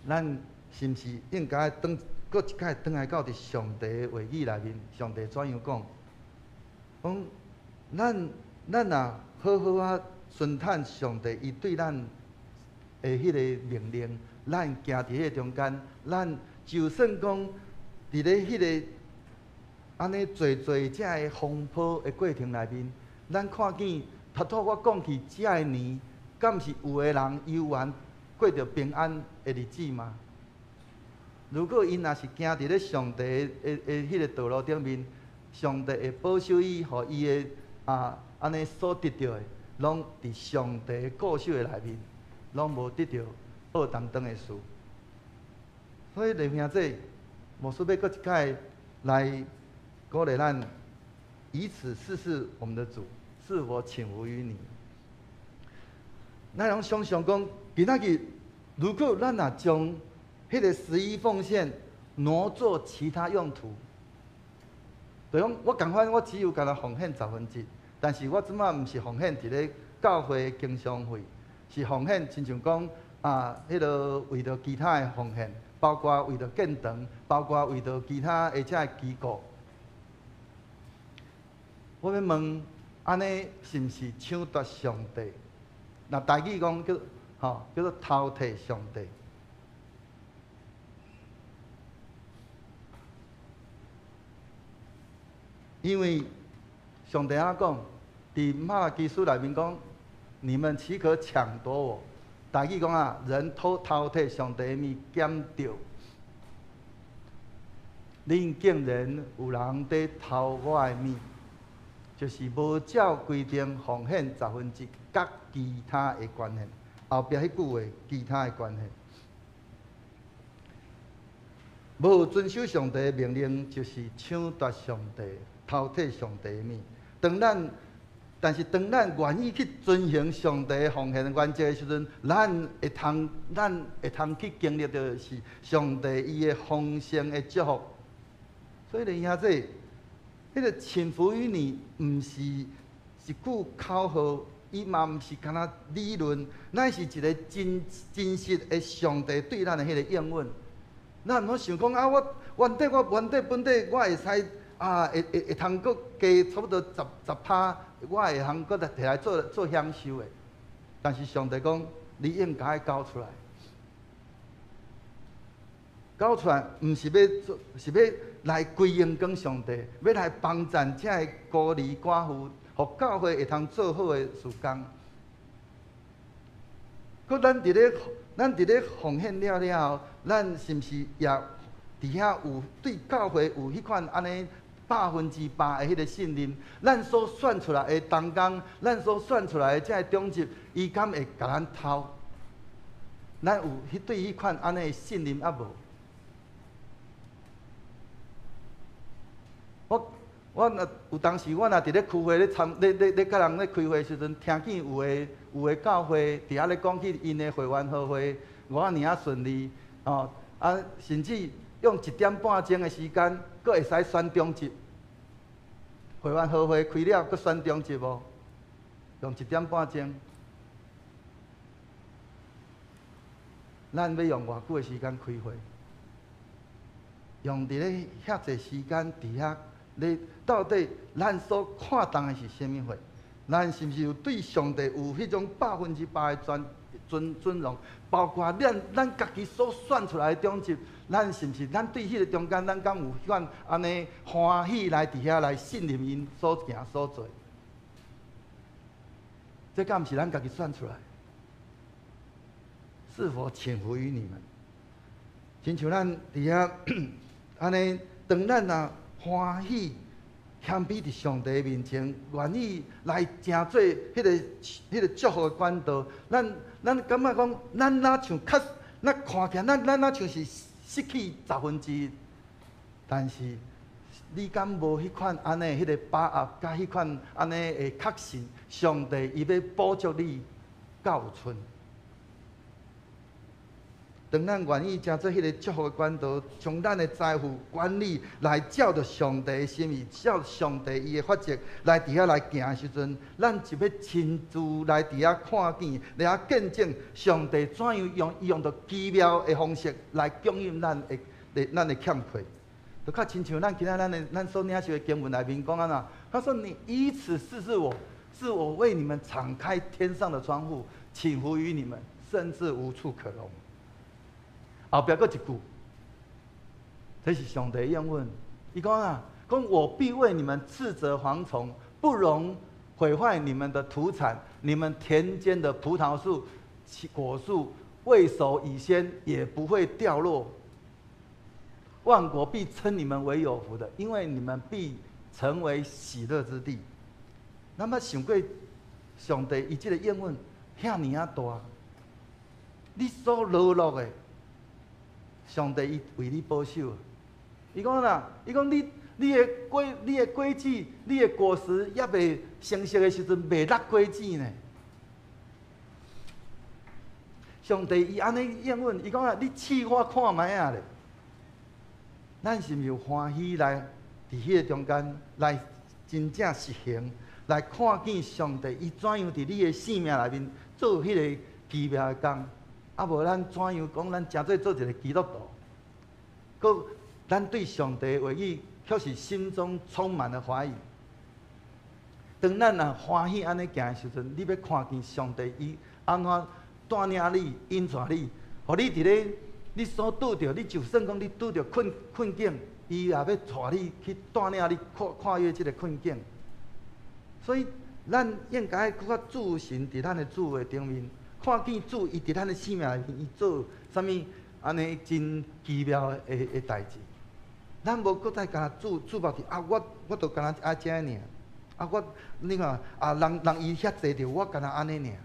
咱是毋是應該轉閣一擺轉來到佇上帝的話語內面？上帝怎樣講？講咱咱若好好仔順趁上帝伊對咱的彼个命令，咱行佇彼个中間，咱就算講佇咧彼个按呢濟濟遮个風波的過程內面，咱看見頭拄我講去遮个年，敢是有的人猶原過著平安的日子嗎？如果𪜶若是行佇咧上帝的的彼个道路頂面，上帝會保守伊，予伊的啊按呢所得著的，攏佇上帝顧守的內面，攏無得著惡擔當的事。所以弟兄姊，牧師欲閣一擺來鼓勵咱，以此試試我們的主是否傾福於你。咱攏想像講，今仔日如果咱若將彼個十一奉獻挪做其他用途，就講我仝款，我只有干焦奉獻十分之一，但是我這擺毋是奉獻佇咧教會經常費，是奉獻親像講啊，彼個為著其他的奉獻，包括為著建堂，包括為著其他的這个機構。我欲問，按呢是毋是搶奪上帝？若台語講叫吼，叫做偷提上帝。因為上帝按怎講，佇瑪拉基書內面講，你們豈可搶奪我？台語講啊，人偷提上帝的物撿著，恁竟然有人佇偷我的物，就是無照規定奉獻十分之一，佮其他的關係，後壁彼句話其他的關係，無遵守上帝的命令，就是搶奪上帝、偷提上帝的物。當咱，但是當咱願意去遵行上帝奉獻的原則的時陣，咱會通去經歷著是上帝伊的豐盛的祝福。所以咧，兄弟，彼個傾福於你，毋是一句口號，伊嘛毋是干焦理論，乃是一個真真實的上帝對咱的彼個應允。咱毋好想講啊，我原底我原底本底我會使啊，會通閣加差不多10%，我會通閣來提來做做享受的。但是上帝講，你應該交出來，交出來，毋是欲做，是欲來歸榮光上帝，欲來幫贊這个孤兒寡婦，予教會會通做好的事工。閣咱佇咧奉獻了了後，咱是毋是也佇遐有對教會有彼款按呢100%的彼个信任？咱所選出來的同工，咱所選出來的這个長執，伊敢會共咱偷？咱有彼對彼款按呢的信任猶無？我若有當時，我若佇咧區會咧參咧咧咧佮人咧開會的時陣，聽見有的教會佇遐咧講起𪜶的會員好會偌爾仔順利，吼啊，甚至用一點半鐘的時間，閣會使選長執。會員好會開了，閣選長執無？用一點半鐘，咱欲用偌久的時間開會？用佇咧遐濟時間佇遐。你到底咱所看重的是啥物貨？咱是毋是有對上帝有彼種100%的尊榮？包括咱家己所選出來的長執，咱是毋是咱對彼個中間，咱敢有彼款按呢歡喜來佇遐來信任𪜶所行所做？這敢毋是咱家己選出來？是否傾福於你們？親像咱佇遐按呢，當咱若歡喜謙卑佇上帝面前，願意來成做彼個祝福的管道。咱感覺講，咱若像較，咱看起來，咱若像是失去十分之一，但是你敢無彼款按呢彼個把握，佮彼款按呢的確信，上帝伊欲補足你到有賰。當咱願意成做彼個祝福的管道，將咱的財富管理來照著上帝的心意，照上帝伊的法則來佇遐來行的時陣，咱就欲親自來佇遐看見，來遐見證上帝怎樣用伊用著奇妙的方式來供應咱的欠缺。就較親像咱今仔咱所領受的經文內面講按怎，他說：你以此試試我，是我為你們敞開天上的窗戶，傾福於你們，甚至無處可容。後壁閣一句，這是上帝應允。伊講啊，講我必為你們斥責蝗蟲，不容毀壞你們的土產，你們田間的葡萄樹、果樹未熟以先，也不會掉落。萬國必稱你們為有福的，因為你們必成為喜樂之地。那麼想過上帝伊這個應允遐爾仔大，你所落落的，上帝伊為你保守。伊講啦，伊講你你的果子，你的果实犹未成熟的时阵，袂落果子呢。上帝伊按呢应允，伊讲啊，你试我看覓仔咧。咱是毋是有歡喜來佇彼个中間來真正實行，來看見上帝伊怎樣佇你的生命內面做彼个奇妙的工？啊，無咱怎樣講？咱誠濟做一个基督徒，閣咱對上帝的話語卻是心中充滿了懷疑。當咱若歡喜按呢行的時陣，你欲看見上帝伊按怎帶領你、引帶你，予你佇咧你所拄著，你就算講你拄著困境，伊也欲帶你去帶領你跨越這个困境。所以，咱應該閣較注神佇咱的主的頂面，看見主伊佇咱的生命內面，伊做啥物按呢真奇妙的代誌。咱無閣再干焦注目佇啊，我著干焦愛這爾，啊我你看啊，人伊遐濟著，我干焦按呢爾。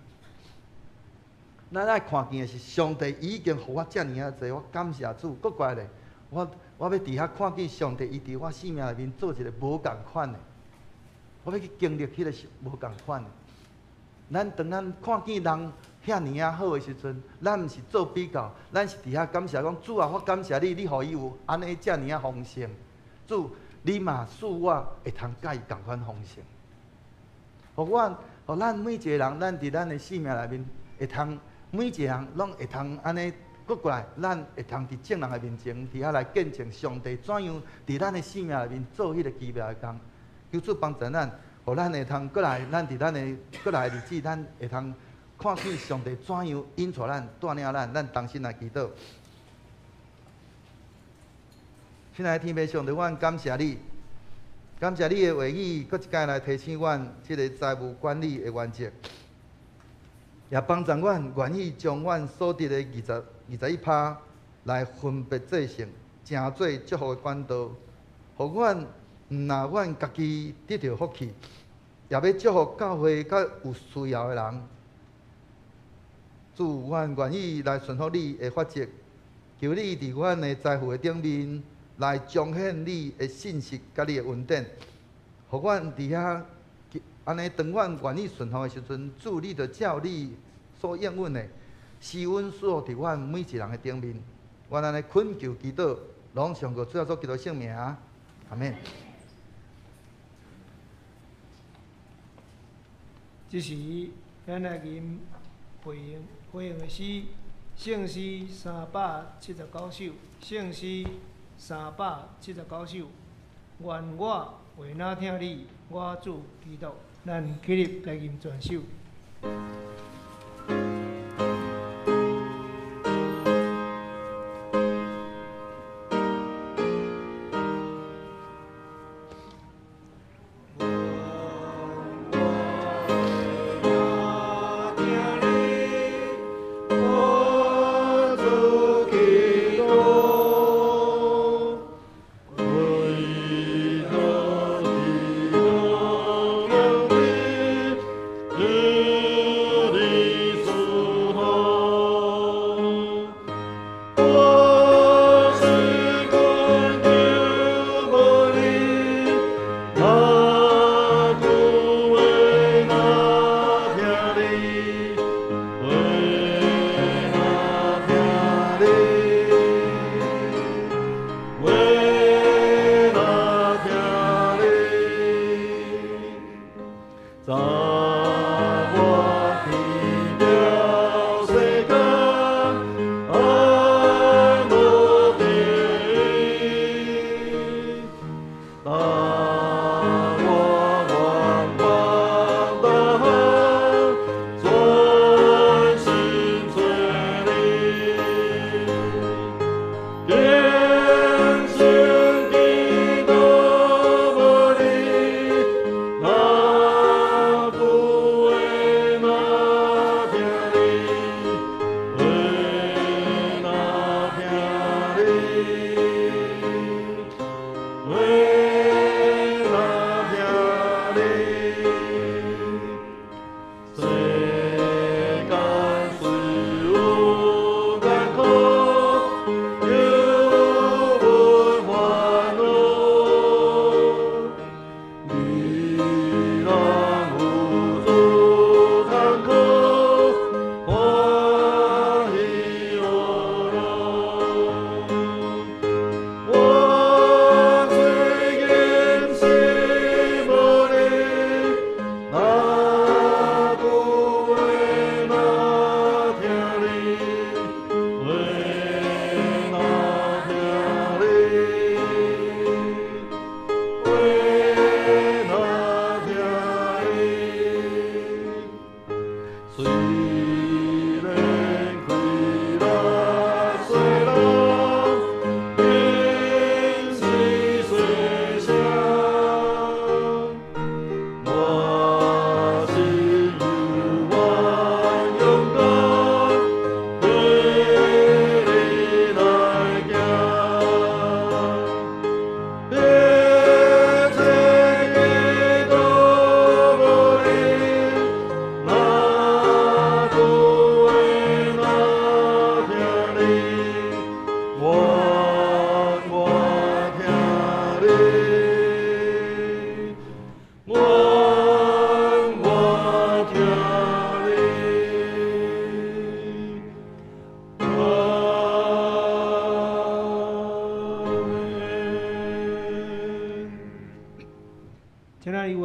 咱愛看見的是上帝已經予我遮爾仔濟，我感謝主。閣過來咧，我欲佇遐看見上帝伊佇我生命內面做一个無仝款的，我欲去經歷彼个是無仝款的。咱當咱看見人遐爾仔好的時陣，咱毋是做比較，咱是佇遐感謝講主啊，我感謝你，你予伊有按呢遮爾仔豐盛。主，你嘛賜我會通佮伊仝款豐盛。予阮，予咱每一个人，咱佇咱的生命內面會通。每一個人攏會通按呢閣過來，咱會通佇眾人的面前，佇遐來見證上帝怎樣佇咱的生命內面做彼个奇妙的工。求主幫助咱，予咱會通閣來，咱佇咱的閣來的日子，咱會通看見上帝怎樣引帶咱、帶領咱，咱同心來祈禱。親愛的天父上帝，阮感謝你，感謝你的話語，閣一擺來提醒阮這个財務管理的原則。也幫助阮願意將阮所得的21%來分別做聖，成做祝福的管道，予阮毋若阮家己得著福氣，也欲祝福教會佮有需要的人。主，阮願意來順服你的法則，求你佇阮的財富的頂面來彰顯你的信實佮你的恩典，予阮佇遐。按呢，當阮願意順服的時陣，主你就照你所應允的，施恩賜福佇阮每一人的頂面。阮按呢懇求祈禱，攏奉主耶穌基督聖名，阿們。這時，咱來吟回應的詩，聖詩379首，聖詩379首。願我為哪疼你，我主基督，咱起立來吟全首。Yeah.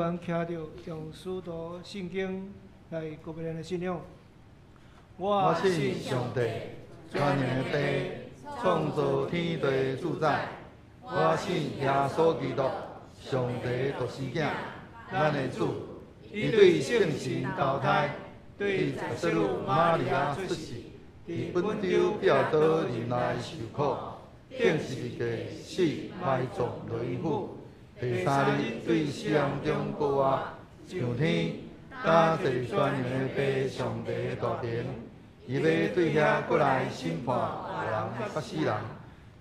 員徛著，用使徒信經來告白咱的信仰。我信上帝，全能的父，創造天地主宰。我信耶穌基督，上帝獨生囝，咱的主。伊對聖神投胎，對十聖女瑪利亞出世，佇本丟彼拉多忍耐受苦，釘十字架死埋葬落陰府。第三日對死人中復活，上天，擔坐全能的父上帝大權。伊欲對遐閣來審判活人佮死人。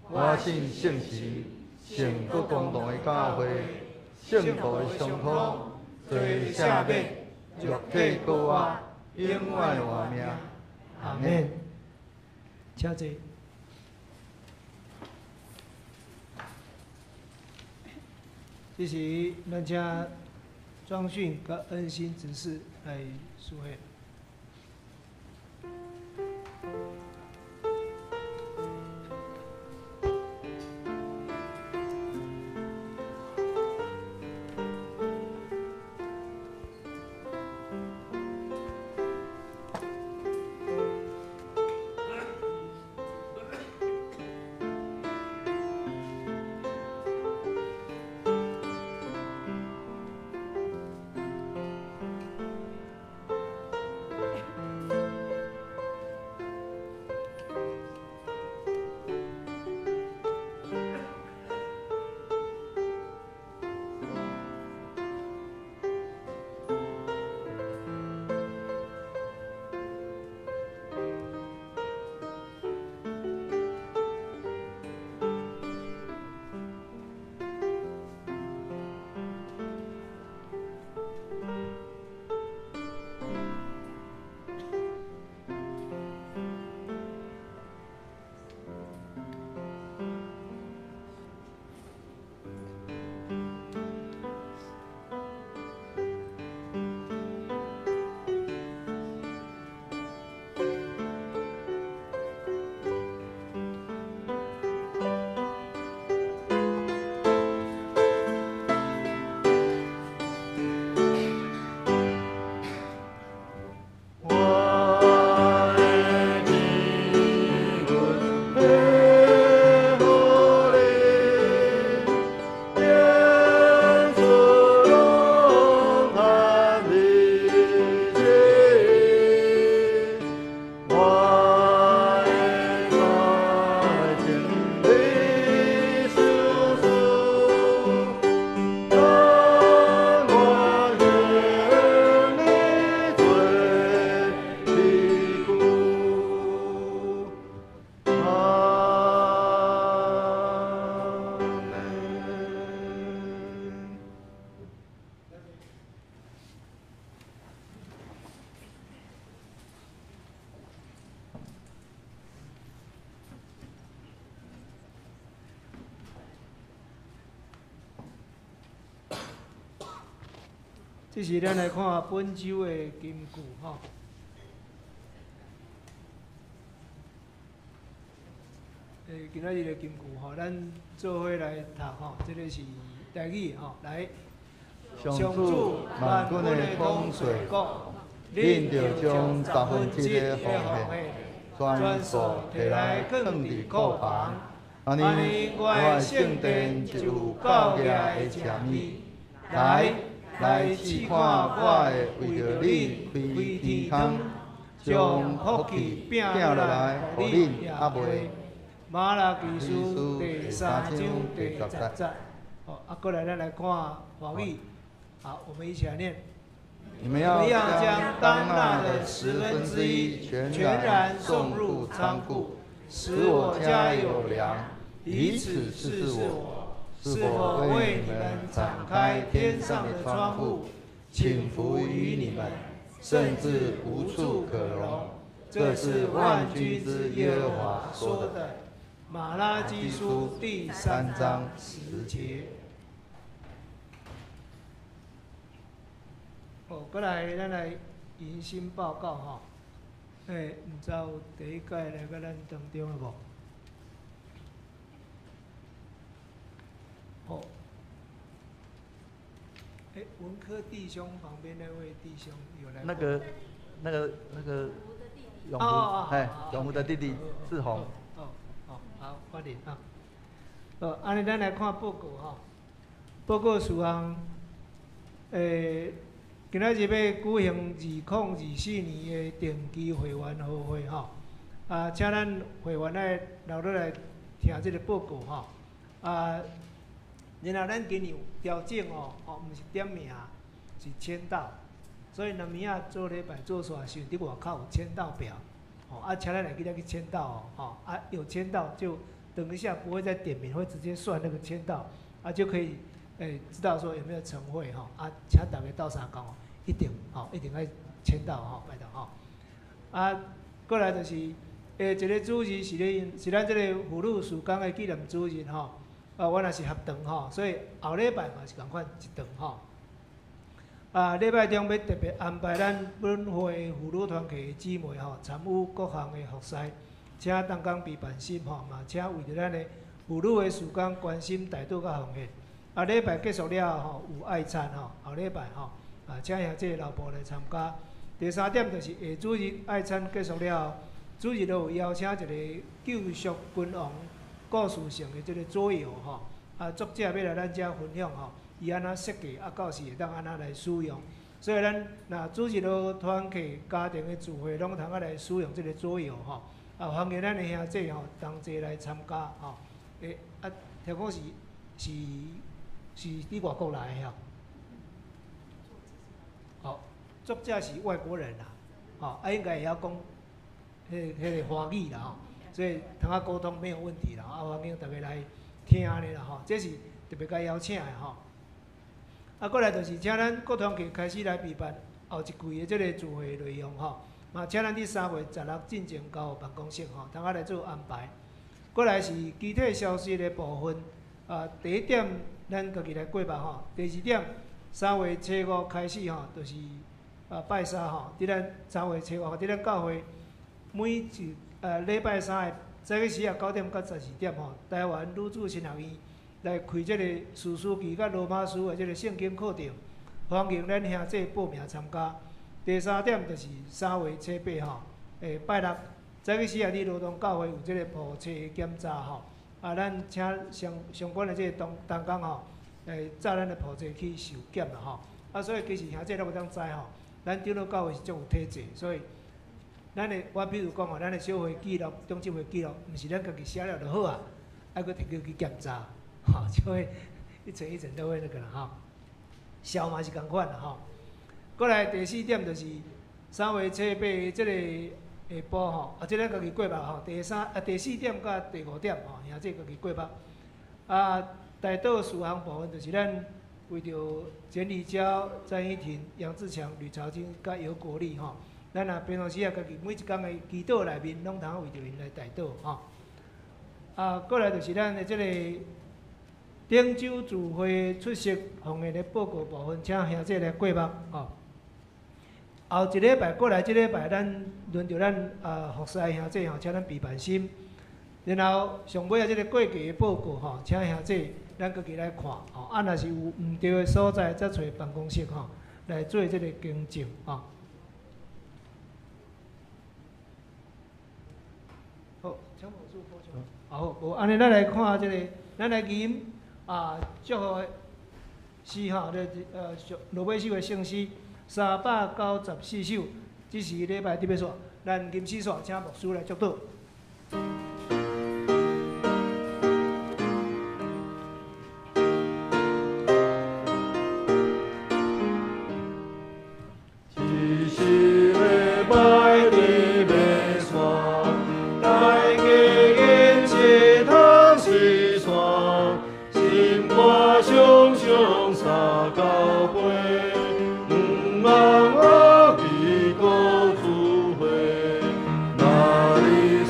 我信聖神，聖國公同的教會，聖徒的相通，罪赦免，肉體復活，永遠的活命。阿門。請坐。這時，咱請莊訓佮恩心執事來書獻。這時，咱來看本週的金句吼。今仔日的金句吼，咱做伙來讀吼，這个是台語吼，來。上主萬軍的統帥講：恁著將十分之一的奉獻，全數提來囥佇庫房，按呢，我的聖殿就有夠額的食物。來，來試看，我會為著恁開天窗，將福氣摒落來，予恁猶未。瑪拉基書第三章第十節。好，啊，過來咱來看華語。好，我們一起來念。你們要將當納的十分之一全然送入倉庫，使我家有糧，以此試試我，是否為你們敞開天上的窗戶，傾福於你們，甚至無處可容。這是萬軍之耶和華說的。瑪拉基書第三章十節。哦，過來，咱來迎新報告吼。毋知有第一屆來到咱當中的無？好。欸，文科弟兄旁邊那位弟兄有來？那個永福，哎，永福的弟弟志宏。哦哦，好，歡迎啊。好，按呢咱來看報告吼。報告事項，今仔日欲舉行2024年的定期會員和會吼。啊，請咱會員來留落來聽這个報告吼。啊，然後咱今年有調整哦，哦，毋是點名，是簽到。所以若暝仔做禮拜做煞時陣，佇外口有簽到表，吼，啊，請咱來記得去簽到哦，吼，啊，有簽到就等一下不會再點名，會直接算那個簽到，啊，就可以知道說有沒有晨會吼，啊，請大家鬥相共哦，一定吼，一定愛簽到吼，拜託吼。啊，過來就是，一个主日是咧，是咱這个婦女事工的紀念主日吼，啊，我若是合堂吼，所以後禮拜嘛是仝款一堂吼。啊，禮拜中欲特別安排咱本會婦女團契的姊妹吼，參與各項的服事，請同工備辦心吼，嘛請為著咱的婦女的事工關心代禱佮奉獻。啊，禮拜結束了後吼，有愛餐吼，後禮拜吼，啊，請兄弟老婆來參加。第三點就是下主日愛餐結束了後，主日都有邀請一個救贖君王故事性的這个桌遊吼，啊，作者欲來咱遮分享吼。伊按怎設計，啊，到時會當按怎來使用。所以咱若主日的團契家庭的聚會，攏通仔來使用這个桌遊吼。啊，歡迎咱的兄弟吼同齊來參加吼。啊，聽講是佇外國來的吼。哦，作者是外國人啦，吼，啊，應該會曉講彼个華語啦吼，所以通仔溝通沒有問題啦。啊，歡迎大家來聽按呢啦吼，這是特別共邀請的吼。啊，過來就是請咱各團契開始來備辦後一季的這个聚會內容吼，嘛請咱佇3月16進前交予辦公室吼，通仔來做安排。過來是機體消失的部分，啊，第一點咱家己來過目吼，第二點3月初五開始吼，就是啊拜三吼，佇咱3月初五佇咱教會每一禮拜三的早起時啊9點到12點吼，台灣女子神學院來開這个士師記佮羅馬書的這个聖經課程，歡迎咱兄弟報名參加。第三點就是3月初八吼，拜六早起時啊，佇羅東教會有這个簿冊的檢查吼，啊，咱請相關的這个同工吼，載咱的簿冊去受檢啦吼。啊，所以其實兄弟攏會當知吼，咱長老教會是足有體制，所以咱的我比如講吼，咱的小會記錄、中執會記錄，毋是咱家己寫了就好啊，愛閣提去檢查。吼，就會一層一層都會那個啦吼，痟嘛是仝款啦吼。過來第四點就是3月初八這个下晡吼，啊，這个家己過目吼。第三啊，第四點佮第五點吼，兄弟家己過目。啊，代禱事項部分就是咱為著簡李嬌、詹依婷、楊志強、呂朝金佮尤國立吼，咱若平常時啊，家己每一工的祈禱內面，攏通為著𪜶來代禱吼。啊，過來就是咱的這个頂週聚會出席奉獻的報告部分，請兄弟來過目吼。後一禮拜過來，這禮拜咱輪著咱啊服侍兄弟吼，請咱備辦心。然後上尾仔這个過季的報告吼，請兄弟咱家己來看吼。啊，若是有毋對的所在，才揣辦公室吼來做這个更正吼。好，請牧師補充。好，無按呢，咱來看這个，咱來吟啊，祝福詩吼，咧上落尾首的聖詩394首，這是禮拜特別煞，咱吟詩煞，請牧師來祝禱。哪里？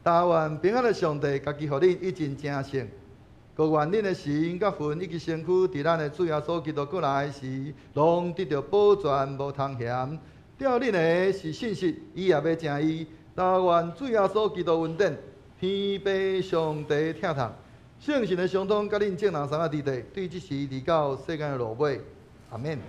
但願平安的上帝，家己予恁以前成聖，閣願恁的心佮魂以及身軀，佇咱的主耶穌基督閣來時，攏得著保全，無通嫌。疼恁的是信實，伊也欲成伊。但願主耶穌基督恩典，天父上帝疼痛，聖神的相通，佮恁眾人三個佇佇，對這時直到世間的落尾。阿們。阿們，阿們，阿們。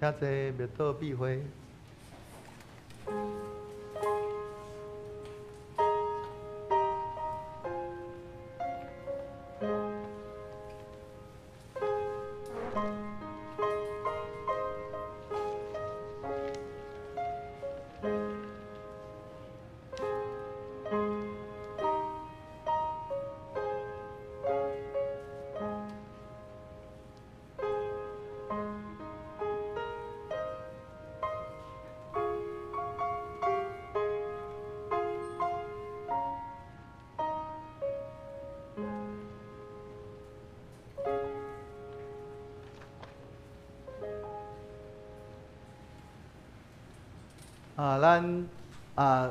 請坐，默禱閉會。啊，咱啊，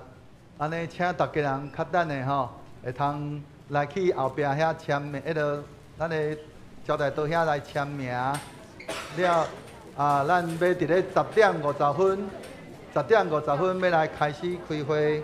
按呢請逐家人較等的吼，會通來去後壁遐簽名，彼个咱的招待桌遐來簽名。了啊，咱欲佇咧10點50分，10點50分欲來開始開會。